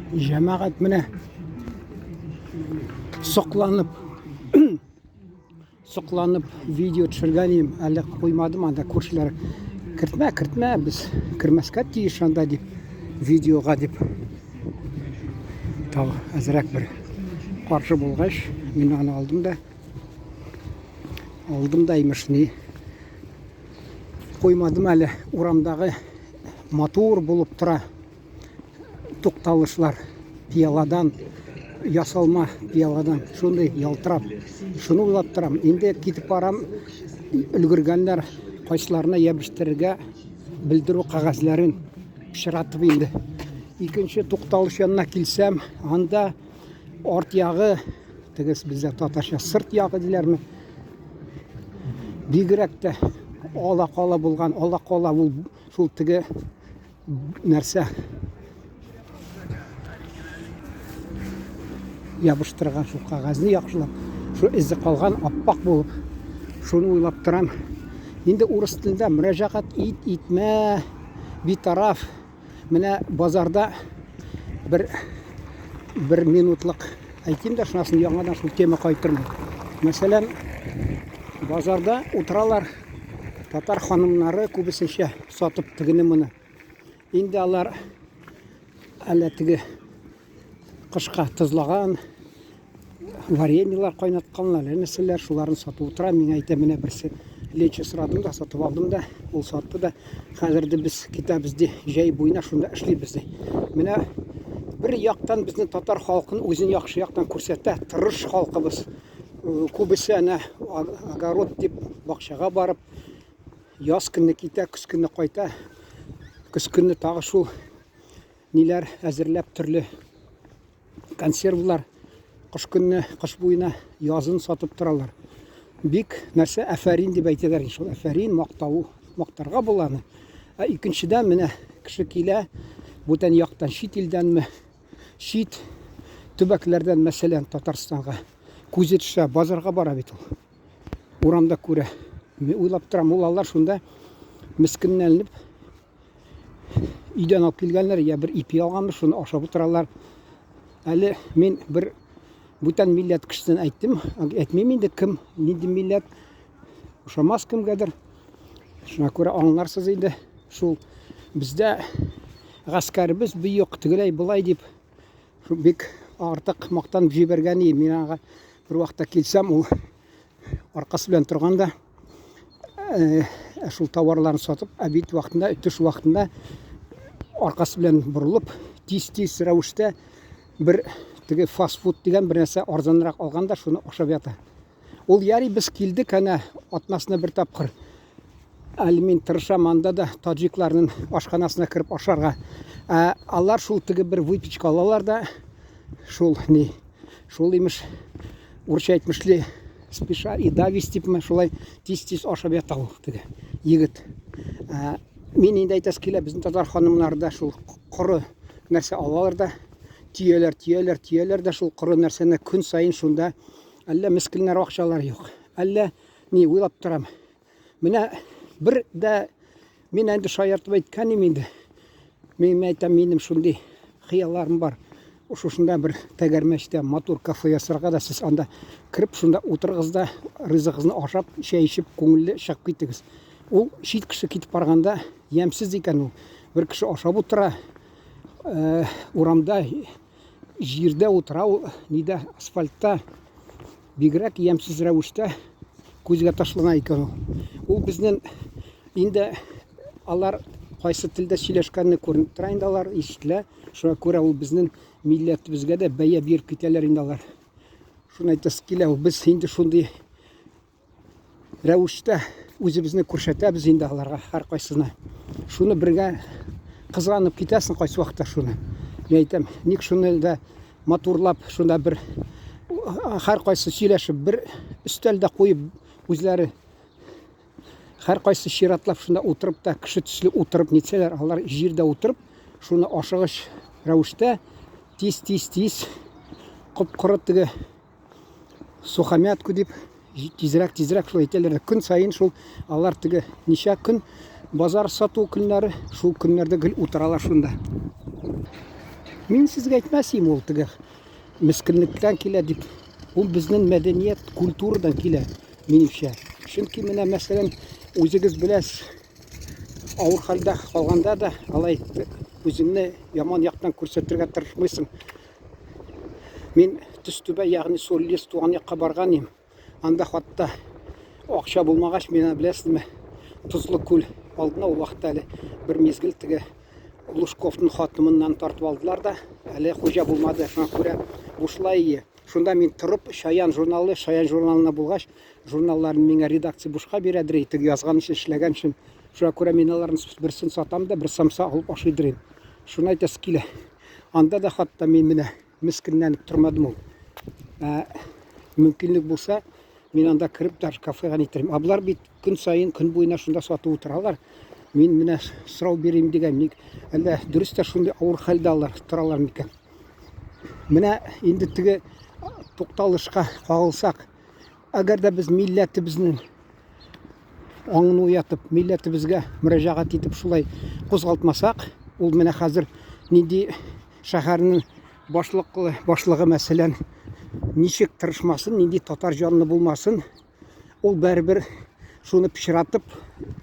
Җәмәгать менә сокланып сокланып видео төшергән идем, әле куймадым анда күршеләр кертмә, кертмә, без кермәскә тиеш анда дип видеога дип. Тагы әзрәк бер каршы булгач, мин аны алдым да алдым да имеш ни куймадым әле урамдагы матур булып тора тукталышлар пыяладан ясалма пыяладан шундый ялтырап шуны уйлап торам инде китеп барам өлгергәннәр кайсыларына ябештерергә белдерү кәгазьләрен пычратып инде икенче тукталыш янына килсәм анда арт ягы теге бездә татарча сырт ягы диләрме бигрәк тә ала кала булган ала кала ул шул теге нәрсә ябыштырган шул кәгазьне яхшылап шул эзе калган аппак булып шуны уйлап торам инде урыс телендә мөрәҗәгать ит итмә битараф менә базарда бер бер минутлык әйтим дә шунасын яңадан шул тема кайтырмын мәсәлән базарда утыралар татар ханымнары күбесенчә сатып тегене моны. Инде алар әллә теге кышка тозлаган вареньелар кайнатканлар, әллә нәрсәләр, шуларын сатып утыра. Миңа әйтә, менә берсе лечо сорадым да, сатып алдым да, ул сатты да. Хәзер дә без китәбез ди, җәй буена шунда эшлибез ди. Менә бер яктан безнең татар халкын үзен яхшы яктан күрсәтә, тырыш халкыбыз. Күбесе әнә огород дип бакчага барып, Яз көне китә, көз көне кайта. Көз көне тагы шул ниләр әзерләп төрле консервлар кыш көне, кыш буена язын сатып торалар. Бик нәрсә әфәрин дип әйтәләр шул әфәрин мактау, мактарга була аны. Ә икенчедән менә кеше килә, бүтән яктан, чит илдәнме, чит төбәкләрдән, мәсәлән, Татарстанга күзе төшә, базарга бара бит ул. Урамда күрә. Мин уйлап торам, ул алар шунда мескенләнеп өйдән алып килгәннәр, я бер ипи алганбыз, шуны ашап утыралар. Әле мин бер бүтән милләт кешесен әйттем, әйтмим инде кем, нинди милләт, ошамас кемгәдер. Шуңа күрә аңларсыз инде, шул бездә гаскәребез бөек, тегеләй болай дип Шул бик артык мактанып җибәргән и, мин аңа бер вакытта килсәм, ул аркасы белән торган да, э, шул товарларын сатып, обед вакытында, төш вакытында аркасы белән борылып, тиз-тиз рәвештә бер теге фастфуд дигән бер нәрсә арзанрак алган да, шуны ашап ята. Ул яри без килдек әнә атнасына бер тапкыр. Әле мин тырышам анда да таҗикларның ашханасына кереп ашарга. Ә алар шул теге бер выпечка алалар да, шул ни, шул имеш, урысча әйтмешли, спеша и давись дипме, шулай тиз-тиз ашап ята ул теге егет. Ә, мин инде әйтәсе килә, безнең татар ханымнары да шул коры нәрсә алалар да, төяләр, төяләр, төяләр дә шул коры нәрсәне көн саен шунда Әллә мескеннәр акчалар юк. Әллә ни уйлап торам. Менә бер дә мин инде шаяртып әйткән идем инде. Мин әйтәм, минем шундый хыялларым бар. Шушында бер тәгәрмәчтә матур кафе ясарга да сез анда кереп шунда утырыгыз да ризыгызны ашап, чәй эчеп, күңелле чыгып китегез. Ул чит кеше китеп барганда ямьсез икән ул. Бер кеше ашап утыра, э, урамда җирдә утыра ул, нидә, асфальтта бигрәк ямьсез рәвештә күзгә ташлана икән ул. Ул безнең инде алар кайсы телдә сөйләшкәнне күренеп тора инде алар ишетелә. Шуңа күрә ул безнең милләтебезгә дә бәя биреп китәләр инде алар. Шуны әйтәсе килә, ул без инде шундый рәвештә үзебезне күрсәтәбез инде аларга һәркайсына. Шуны бергә кызганып китәсең кайсы вакытта шуны. Мин әйтәм, ник шуны да матурлап, шунда бер һәркайсы сөйләшеп, бер өстәл дә куеп үзләре һәркайсы чиратлап шунда утырып та кеше төсле утырып нитсәләр, алар җирдә утырып, шуны ашыгыч рәвештә тиз-тиз-тиз коп-коры теге сухомятку дип тизрәк тизрәк шулай әйтәләр дә көн саен шул алар теге ничә көн Базар сату көннәре, шул көннәрдә гел утыралар шунда. Мин сезгә әйтмәс идем ул теге мескенлектән килә дип. Ул безнең мәдәният, культурадан килә, минемчә. Чөнки менә, мәсәлән, үзегез беләсез, авыр хәлдә калганда да алай үзеңне яман яктан күрсәтергә тырышмыйсың. Мин Төстүбә, ягъни Соллес туган якка барган идем. Анда хатта акча булмагач, мин беләсезме, Тозлы күл алдына ул вакытта әле бер мизгел теге Лужковның хатыныннан тартып алдылар да, әле хуҗа булмады, шуңа күрә бушлай ие. Шунда мин торып, Чаян журналы, Чаян журналына булгач, журналларын миңа редакция бушка бирәдер, теге язган өчен, эшләгән өчен. Шуңа күрә мин аларның берсен сатам да, бер самса алып ашыйдыр идем. Шуны әйтәсе килә. Анда да хатта мин менә мескенләнеп тормадым ул. Ә, мөмкинлек булса, мин анда кереп даже кафега нитерим. Ә болар бит көн саен, көн буена шунда сатып утыралар. Мин менә сорау бирим дигән, ник әллә дөрес тә шундый авыр хәлдә алар торалар микән? Менә инде теге тукталышка кагылсак, әгәр дә без милләтебезнең аңын уятып, милләтебезгә мөрәҗәгать итеп шулай кузгалтмасак, ул менә хәзер нинди шәһәрнең башлыклы, башлыгы мәсәлән, ничек тырышмасын, нинди татар җанлы булмасын, ул бәрбер шуны пычратып,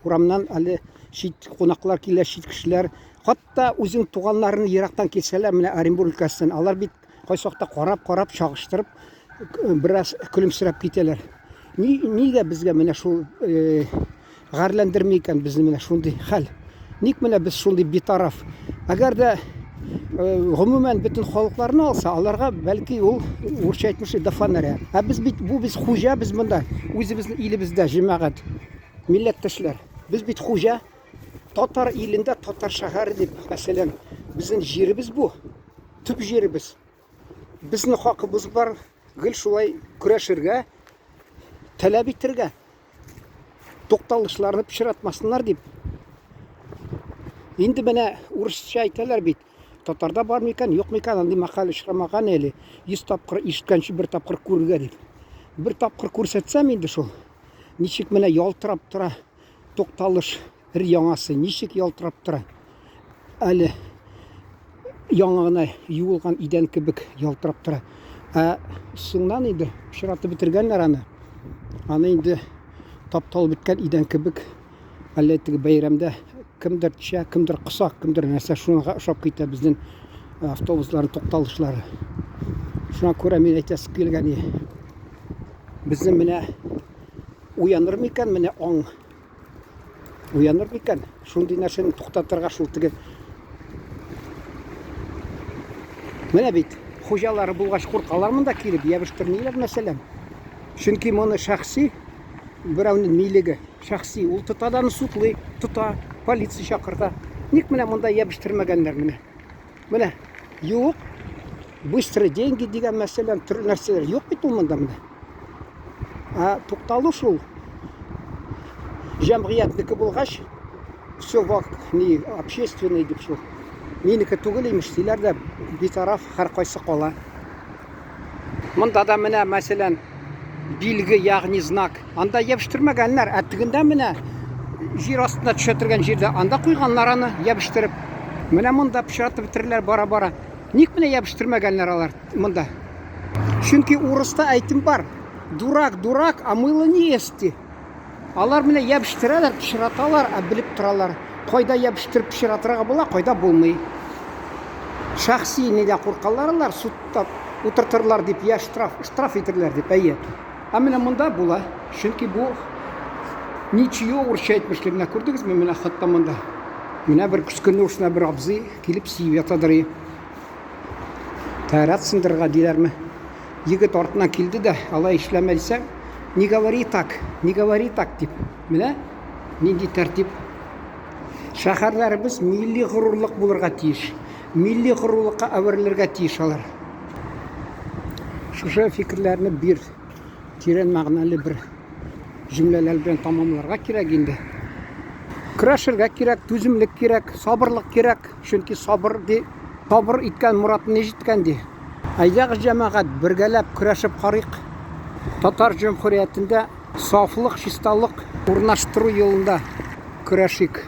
урамнан әле чит кунаклар килә, чит кешеләр, хатта үзең туганнарын ерактан килсәләр, менә Оренбург өлкәсеннән, алар бит кайсы вакытта карап-карап, чагыштырып, бераз көлемсерәп китәләр. Ни, нигә безгә менә шул э, гарьләндерми икән безне менә шундый хәл? Ник менә без шундый битараф? Әгәр дә э, гомумән бөтен халыкларны алса, аларга бәлки ул урысча әйтмешли до фонаря. Ә без бит бу без хуҗа без монда, үзебезнең илебездә җәмәгать, милләттәшләр. Без бит хуҗа. Татар илендә татар шәһәре дип, мәсәлән, безнең җиребез бу, төп җиребез. Безнең хакыбыз бар гел шулай көрәшергә, таләп итергә. Тукталышларны пычратмасыннар дип. Инде менә урысча әйтәләр бит. Татарда бар микән, юк микән, андый мәкаль очрамаган әле. 100 тапкыр ишеткәнче бер тапкыр күрергә дип. Бер тапкыр күрсәтсәм инде шул. Ничек менә ялтырап тора тукталыш Бер яңасы ничек ялтырап тора. Әле яңа гына юылган идән кебек ялтырап тора. Ә соңнан инде пычратып бетергәннәр аны. Аны инде тапталып беткән идән кебек әллә теге бәйрәмдә кемдер төшә, кемдер коса, кемдер нәрсә шуңа ошап китә безнең автобусларның тукталышлары. Шуңа күрә мин әйтәсе килгән безнең менә уяныр микән менә аң Уяныр микән? Шундый нәрсәне туктатырга шул теге. Менә бит хуҗалары булгач куркалар монда килеп ябештермиләр мәсәлән. Чөнки моны шәхси берәүнең милеге, шәхси ул тота да судлый, тота, полиция чакырта. Ник менә монда ябештермәгәннәр менә? Менә юк. Быстрые деньги дигән мәсәлән, төрле нәрсәләр юк бит ул монда менә. Ә тукталу шул җәмгыятьнеке булгач, все вак не общественный дип шул. Минеке түгел имеш диләр дә битараф һәркайсы кала. Монда да менә мәсәлән билге, ягъни знак. Анда ябештермәгәннәр, ә тегендә менә җир астына төшә торган җирдә анда куйганнар аны ябештереп. Менә монда пычратып бетерделәр бара-бара. Ник менә ябештермәгәннәр алар монда? Чөнки урыста әйтем бар. Дурак, дурак, а мыло не ест ди. Алар менә ябештерәләр, пычраталар, ә белеп торалар. Кайда ябештереп пычратырга була, кайда булмый. Шәхси нидә куркалар алар, судта утыртырлар дип, я штраф, штраф итерләр дип, әйе. Ә менә монда була, чөнки бу ничье урысча әйтмешли, менә күрдегезме, менә хатта монда. Менә бер көз көне ушына бер абзый килеп сиеп ятадыр. Тәрәт сындырырга диләрме? Егет артына килде дә, алай эшләмә дисәң, не говори так, не говори так дип. Менә нинди тәртип. Шәһәрләребез милли горурлык булырга тиеш. Милли горурлыкка әверелергә тиеш алар. Шушы фикерләрне бир тирән мәгънәле бер җөмләләр белән тамамларга кирәк инде. Көрәшергә кирәк, түземлек кирәк, сабырлык кирәк. Чөнки сабыр ди, сабыр иткән моратын җиткән ди. Әйдәгез, җәмәгать, бергәләп көрәшеп карыйк. Татар җөмһүриятендә сафлык, чисталык урнаштыру юлында. көрәшик.